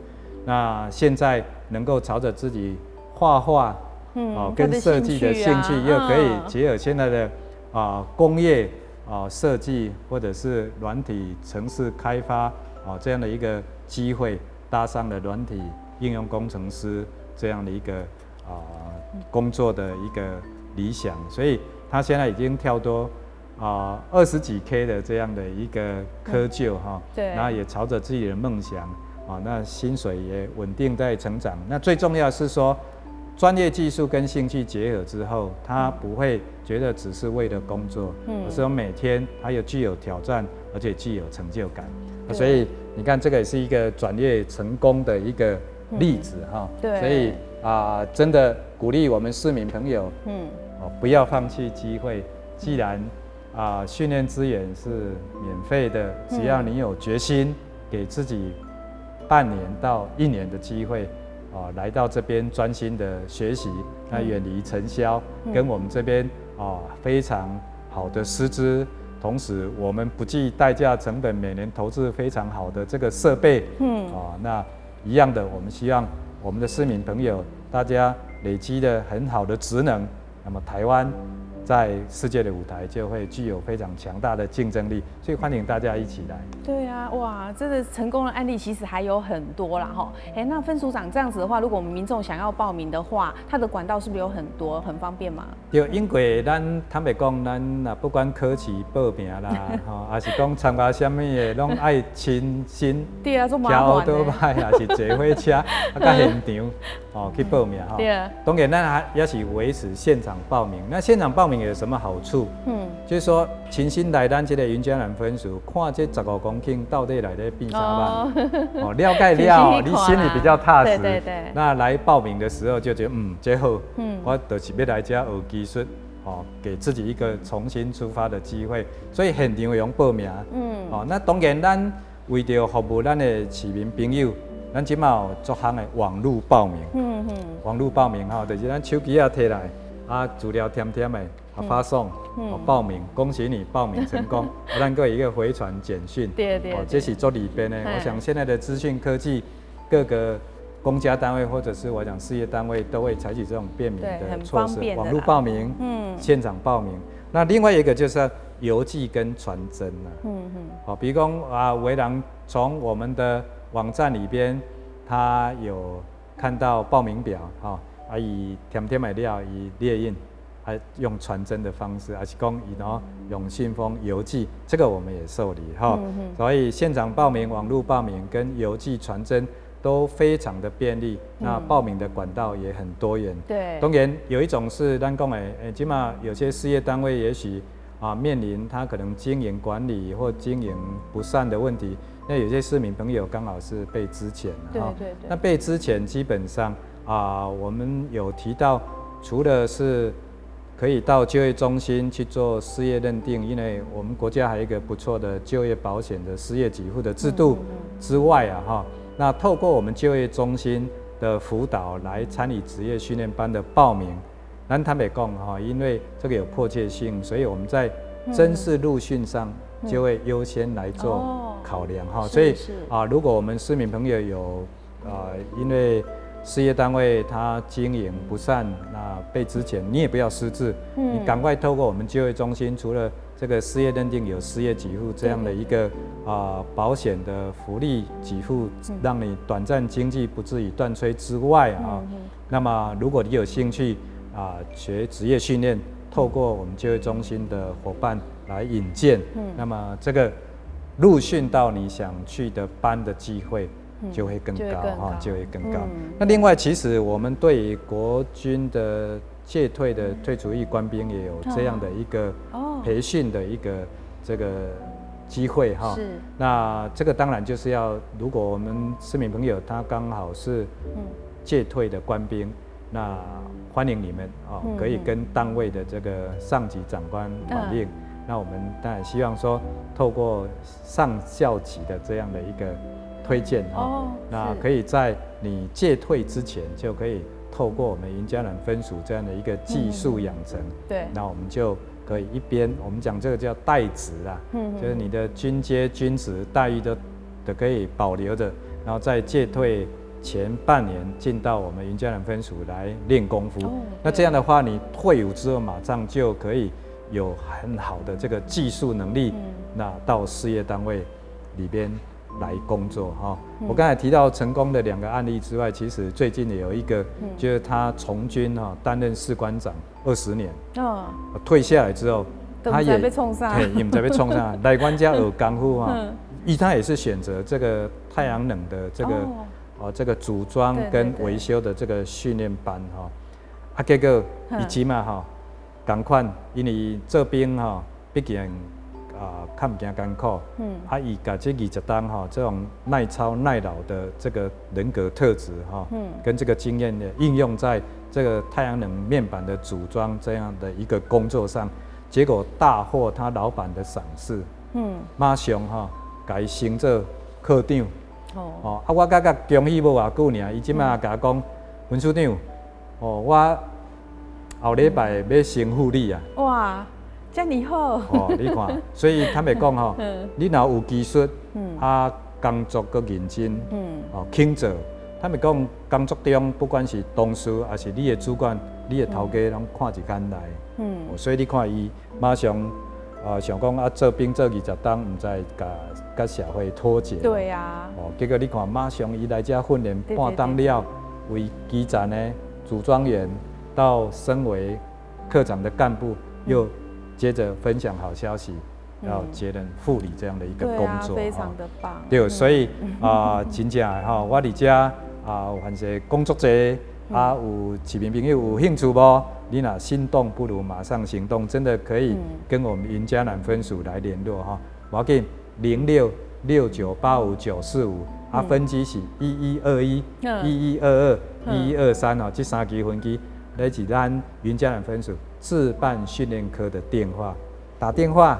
B: 那現在能夠朝着自己畫畫哦跟設計的興趣，又可以結合現在的工業設計或者是軟體程式開發這樣的一個機會，搭上了軟體應用工程師這樣的一個工作的一個理想，所以他現在已經跳多20幾 K 的這樣的一個科就哈，然後也朝着自己的夢想啊，那薪水也穩定在成長。那最重要是說，專業技術跟興趣結合之後，他不會覺得只是為了工作，而是說每天他又具有挑戰，而且具有成就感。所以你看，這個也是一個轉業成功的一個例子哈。所以啊，真的鼓勵我們市民朋友，哦，不要放棄機會。既然訓練資源是免費的，只要你有決心，給自己半年到一年的機會，啊，來到這邊專心的學習，那遠離塵囂，跟我們這邊啊非常好的師資，同時我們不計代價成本，每年投資非常好的這個設備，啊，那一樣的，我們希望我們的市民朋友大家累積的很好的職能，那麼台灣在世界的舞台就會具有非常強大的競爭力，所以歡迎大家一起來。
A: 對啊，哇，這個成功的案例其實還有很多啦，哈。哎，那分署長這樣子的話，如果我們民眾想要報名的話，它的管道是不是有很多，很方便嗎？
B: 對，因為咱坦白講，咱啊不管考試報名啦，吼，還是講參加啥物的，攏愛親身
A: 對啊，足麻煩
B: 騎歐多擺，還是坐火車啊，到現場哦去報名哈。當然，咱還也是維持現場報名。那現場報名有什麼好處？就是說親身來咱這個雲嘉南分署，看這15公頃到底內底變啥樣，哦，了解了，你心裡比較踏實。那來報名的時候就覺得，這好，我就是欲來遮學技術，哦，給自己一個重新出發的機會。所以現場會用報名。哦，那當然，咱為著服務咱的市民朋友，咱這馬有足項的網路報名。網路報名吼，就是咱手機仔提來，啊，資料填填的。啊，發送，哦，報名，恭喜你報名成功，咱閣有一個回傳簡訊，哦，這是足利便的。我想現在的資訊科技，各個公家單位或者是我講事業單位都會採取這種便民的措施，網路報名，現場報名。那另外一個就是郵寄跟傳真啦，好，比如講啊，有人從我們的網站裡邊，他有看到報名表，哈，啊，伊填填滿了，伊列印。還用傳真的方式，還是講伊喏用信封郵寄，這個我們也受理哈。所以現場報名、網路報名跟郵寄傳真都非常的便利。那報名的管道也很多元。當然有一種是咱講的，欸，起碼有些事業單位也許啊面臨他可能經營管理或經營不善的問題，那有些市民朋友剛好是被資遣。那被資遣基本上啊，我們有提到，除了是可以到就業中心去做失業認定，因為我們國家還有一個不錯的就業保險的失業給付的制度之外啊，哈，那透過我們就業中心的輔導來參與職業訓練班的報名，咱坦白講哈，因為這個有迫切性，所以我們在甄試入訓上就會優先來做考量哈。所以啊，如果我們市民朋友有啊，因為事業單位他經營不善，那被資遣，你也不要失志，你趕快透過我們就業中心，除了這個失業認定有失業給付這樣的一個保險的福利給付，讓你短暫經濟不至於斷炊之外啊，那麼如果你有興趣啊學職業訓練，透過我們就業中心的夥伴來引薦，那麼這個入訓到你想去的班的機會。就會更高哈，就會更高。那另外，其實我們對於國軍的屆退的退除役官兵也有這樣的一個培訓的一個這個機會哈。那這個當然就是要，如果我們市民朋友他剛好是屆退的官兵，那歡迎你們哦，可以跟單位的這個上級長官反映。那我們當然希望說，透過上校級的這樣的一個推薦哈，那可以在你屆退之前就可以透過我們雲嘉南分署這樣的一個技術養成，那我們就可以一邊我們講這個叫代職啦，就是你的軍階、軍職待遇都可以保留的，然後在屆退前半年進到我們雲嘉南分署來練功夫，那這樣的話，你退伍之後馬上就可以有很好的這個技術能力，那到事業單位裡邊來工作哈。我剛才提到成功的兩個案例之外，其實最近也有一個，就是他從軍哈，擔任士官長20年，退下來之後，
A: 他也欲創啥，
B: 對，伊毋知欲創啥，來阮遮學功夫哈，伊他也是選擇這個太陽能的這個哦這個組裝跟維修的這個訓練班哈，啊結果伊這馬哈，仝款，因為做兵哈，畢竟啊，較毋驚艱苦，啊，伊共這20冬哈，這種耐操耐勞的這個人格特質哈，跟這個經驗呢，應用在這個太陽能面板的組裝這樣的一個工作上，結果大獲他老闆的賞識，馬上哈，共伊升做課長，哦，啊，我感覺恭喜無偌久爾，伊這馬共我講，分署長，哦，我後禮拜欲升副理啊，
A: 哇！遮爾好
B: 哦！你看，所以坦白講吼，你若有技術，啊，工作閣認真，哦，肯做。坦白講，工作中不管是同事，抑是你的主管、你的頭家，攏看一眼來。所以你看伊馬上啊想講啊，做兵做20冬，毋知共佮社會脫節。
A: 對啊。
B: 哦，結果你看，馬上伊來遮訓練半冬了，為基層的組裝員到升為課長的幹部，又接着分享好消息，要接任副理這樣的一個工作，
A: 非常的棒。
B: 對，所以啊，真正吼，我佇遮啊，凡是工作者啊，有市民朋友有興趣無？你若心動不如馬上行動，真的可以跟我們雲嘉南分署來聯絡哈。無要緊，06-6985945，啊，分機是1121、1122、1123哦，這三支分機，來是咱雲嘉南分署自辦訓練科的電話，打電話，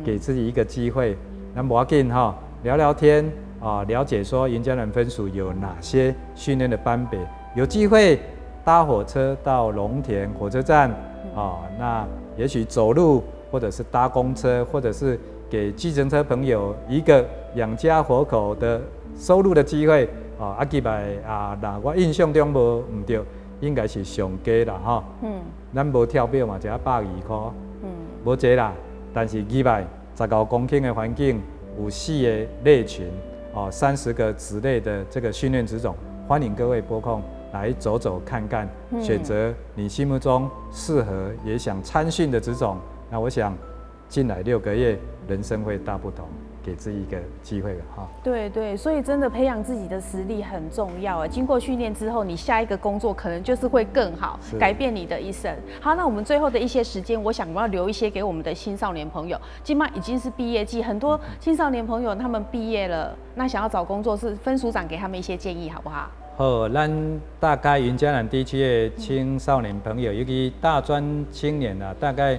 B: 給自己一個機會，那無要緊哈，聊聊天啊，了解說雲嘉南分署有哪些訓練的班別，有機會搭火車到龍田火車站啊，那也許走路，或者是搭公車，或者是給計程車朋友一個養家活口的收入的機會啊，啊，記來啊，若我印象中無毋對，應該是上低啦吼。咱無跳表嘛，才120塊，無濟啦。但是入來15公頃的環境，有四個類群，哦，30個職類的這個訓練職種，歡迎各位撥空來走走看看，選擇你心目中適合也想參訓的職種。那我想進來6個月，人生會大不同。給自己一個機會哈。
A: 對對，所以真的培養自己的實力很重要啊。經過訓練之後，你下一個工作可能就是會更好，改變你的一生。好，那我們最後的一些時間，我想我要留一些給我們的青少年朋友。這馬已經是畢業季，很多青少年朋友他們畢業了，那想要找工作，是分署長給他們一些建議，好不好？
B: 好，咱大概雲嘉南地區的青少年朋友，尤其大專青年啊，大概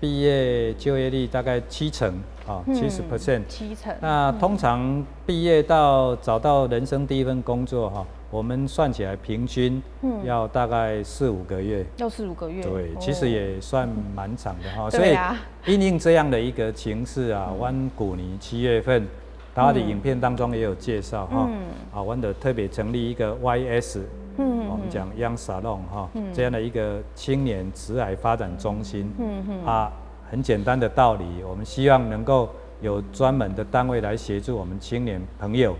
B: 畢業就業率大概70%啊，70%。
A: 七成。
B: 那通常畢業到找到人生第一份工作哈，我們算起來平均要大概四五個月。
A: 要四五個月。
B: 對，其實也算蠻長的哈。所以因應這樣的一個情勢啊，阮舊年7月份，他的影片當中也有介紹哈。啊，阮就特別成立一個 YS，我們講 Young Salon 哈，這樣的一個青年職涯發展中心。啊，很簡單的道理，我們希望能夠有專門的單位來協助我們青年朋友，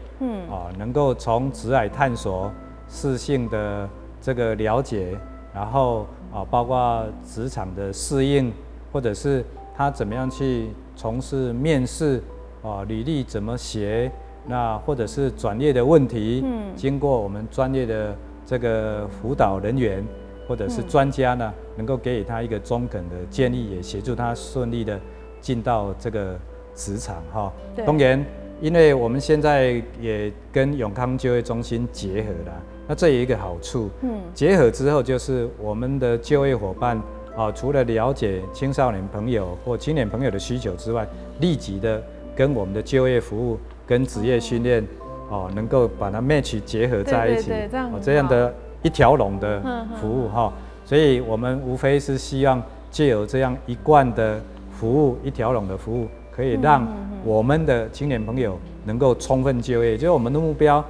B: 啊，能夠從職涯探索、適性的這個了解，然後啊，包括職場的適應，或者是他怎麼樣去從事面試，啊，履歷怎麼寫，那或者是轉業的問題，經過我們專業的這個輔導人員或者是專家呢，能夠給予他一個中肯的建議，也協助他順利的進到這個職場哈。當然，因為我們現在也跟永康就業中心結合了，那這有一個好處，結合之後就是我們的就業夥伴啊，除了了解青少年朋友或青年朋友的需求之外，立即的跟我們的就業服務跟職業訓練哦，能夠把它 match 結合在一起，哦，這樣的一條龍的服務哈，所以我們無非是希望借由這樣一貫的服務，一條龍的服務，可以讓我們的青年朋友能夠充分就業。就是我們的目標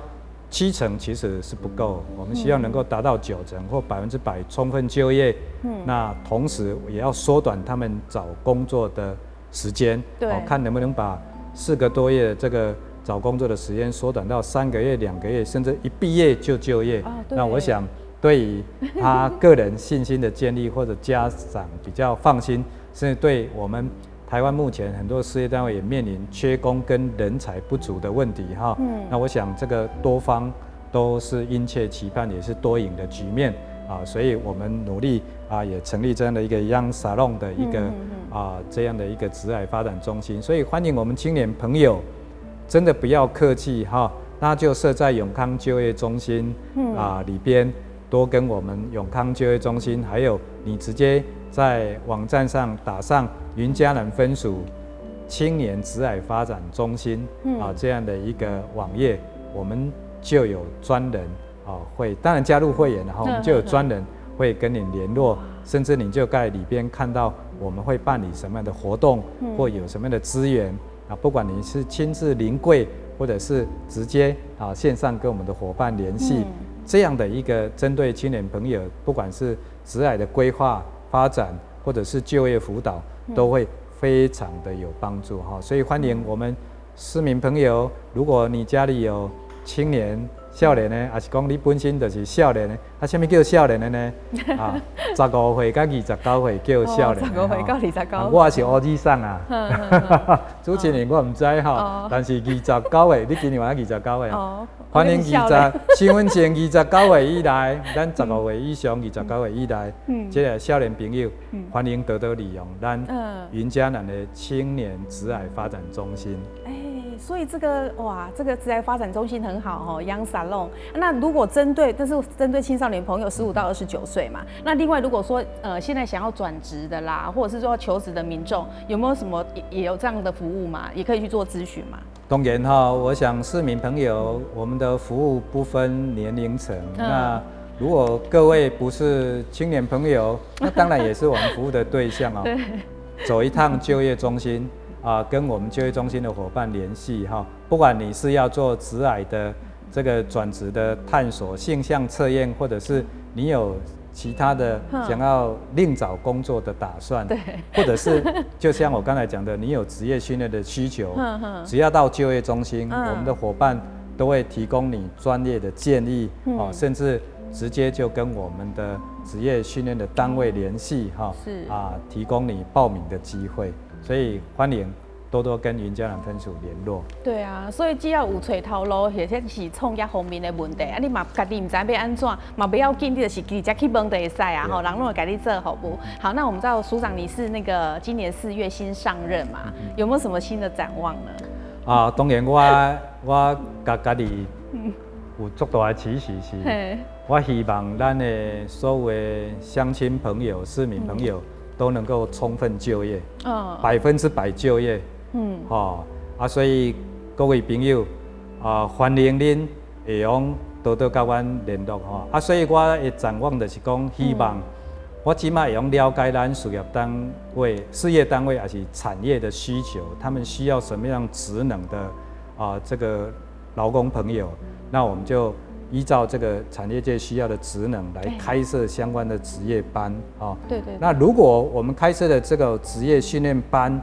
B: 7成其實是不夠，我們希望能夠達到9成或100%充分就業。那同時也要縮短他們找工作的時間，看能不能把4個多月的這個找工作的時間縮短到3個月、2個月，甚至一畢業就就業。那我想，對於他個人信心的建立，或者家長比較放心，甚至對我們台灣目前很多事業單位也面臨缺工跟人才不足的問題哈。那我想這個多方都是殷切期盼，也是多贏的局面啊。所以我們努力啊，也成立這樣的一個 Young Salon 的一個啊這樣的一個職涯發展中心。所以歡迎我們青年朋友，真的不要客氣哈，那就設在永康就業中心啊裡邊，多跟我們永康就業中心，還有你直接在網站上打上雲嘉南分署青年職涯發展中心啊這樣的一個網頁，我們就有專人啊會，當然加入會員，然後我們就有專人會跟你聯絡，甚至你就在裡邊看到我們會辦理什麼樣的活動，或有什麼樣的資源。啊，不管你是親自臨櫃，或者是直接啊線上跟我們的夥伴聯繫，這樣的一個針對青年朋友，不管是職涯的規劃發展，或者是就業輔導，都會非常的有幫助哈。所以歡迎我們市民朋友，如果你家裡有青年少年的，抑是講你本身就是少年的，啊，啥物叫少年的呢？啊，15歲到29歲叫少年。
A: 15歲到29。
B: 我是烏爾桑啊。主持人我毋知吼，但是29歲，你今年嘛29歲啊？歡迎二十身份證29歲以內，咱15歲以上，29歲以內，這個少年朋友，歡迎多多利用咱雲嘉南的青年職涯發展中心。
A: 所以這個哇，這個職涯發展中心很好哦，Young Salon。那如果針對，這是針對青少年朋友15到29歲嘛。那另外如果說現在想要轉職的啦，或者是說求職的民眾，有沒有什麼也有這樣的服務嘛？也可以去做諮詢嘛？
B: 當然哈，我想市民朋友，我們的服務不分年齡層。那如果各位不是青年朋友，那當然也是我們服務的對象哦。走一趟就業中心。啊，跟我們就業中心的夥伴聯繫哈，不管你是要做職涯的這個轉職的探索、性向測驗，或者是你有其他的想要另找工作的打算，或者是就像我剛才講的，你有職業訓練的需求，只要到就業中心，我們的夥伴都會提供你專業的建議，哦，甚至直接就跟我們的職業訓練的單位聯繫哈，啊，提供你報名的機會。所以歡迎多多跟雲嘉南分署聯絡。
A: 對啊，所以只要有揣頭路，或者是創業方面的問題，啊，你嘛家己毋知欲按怎，嘛不要緊，你就是直接去問就會使啊，吼，人攏會共你做服務。好，那我們知道署長你是那個今年4月新上任嘛，有沒有什麼新的展望呢？
B: 啊，當然我共家己有足大的期許是，我希望咱的所有的鄉親朋友、市民朋友都能夠充分就業，100%就業，吼啊，所以各位朋友啊，歡迎恁會用多多佮阮聯絡吼，啊，所以我的展望就是講，希望我這擺會用了解咱事業單位、事業單位抑是產業的需求，他們需要什麼樣職能的啊這個勞工朋友，那我們就依照這個產業界需要的職能來開設相關的職業班啊。那如果我們開設的這個職業訓練班，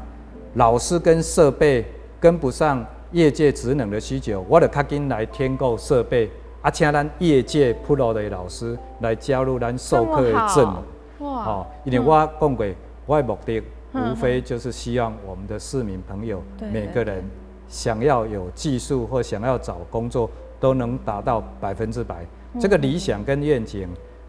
B: 老師跟設備跟不上業界職能的需求，我就較緊來添購設備，啊，請咱業界鋪路的老師來加入咱授課的陣容。哇！因為我講過，我的目的無非就是希望我們的市民朋友每個人想要有技术或想要找工作都能达到100%。这个理想跟愿景，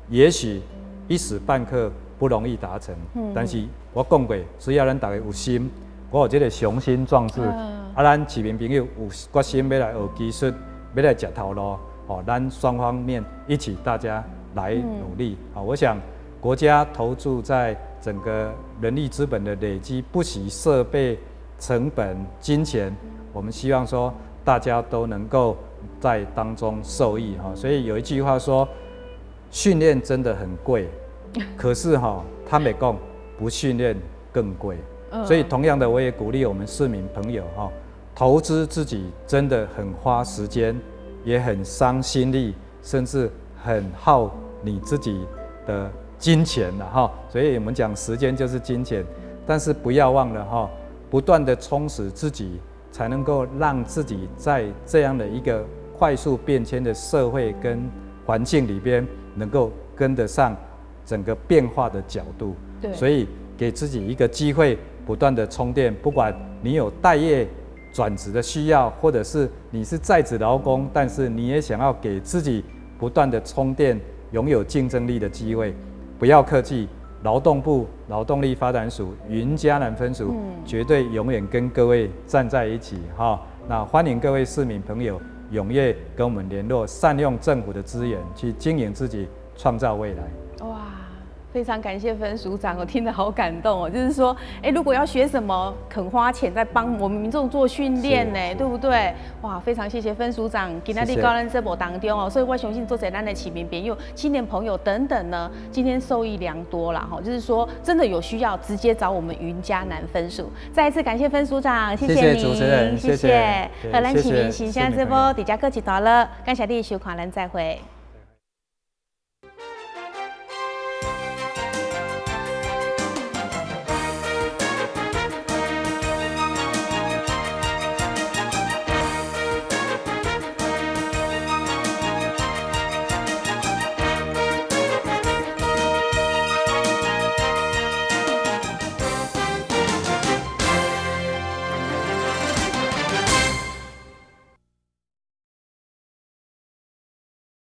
B: 也许一时半刻不容易达成。但是我讲过，只要咱大家有心，我有这个雄心壮志，啊，咱市民朋友有决心欲来学技术，欲来食头路，哦，咱双方面一起大家来努力。啊，我想国家投注在整个人力资本的累积，不惜设备、成本、金钱，我们希望说大家都能够在当中受益哈。所以有一句话说，训练真的很贵，可是哈，他们讲不训练更贵。所以同样的，我也鼓励我们市民朋友哈，投资自己真的很花时间，也很伤心力，甚至很耗你自己的金钱了哈。所以我们讲时间就是金钱，但是不要忘了哈，不断的充实自己，才能够让自己在这样的一个快速变迁的社会跟环境里边，能够跟得上整个变化的角度。所以给自己一个机会，不断的充电，不管你有待业转职的需要，或者是你是在职劳工，但是你也想要给自己不断的充电，拥有竞争力的机会，不要客气，劳动部劳动力发展署云嘉南分署绝对永远跟各位站在一起哈。那欢迎各位市民朋友踊跃跟我们联络，善用政府的资源去经营自己，创造未来。
A: 哇！非常感谢分署长，我听得好感动哦。就是说，哎，如果要学什么，肯花钱在帮我们民众做训练呢，对不对？哇，非常谢谢分署长，今仔日佇咱节目当中哦，所以我相信足濟咱的市民朋友、青年朋友等等呢，今天受益良多了哈。就是说，真的有需要，直接找我们云嘉南分署。再一次感谢分署长，谢谢
B: 你，主持人，谢谢。
A: 好，咱市民形象直播，伫遮告一段落，感谢你的收看，咱再会。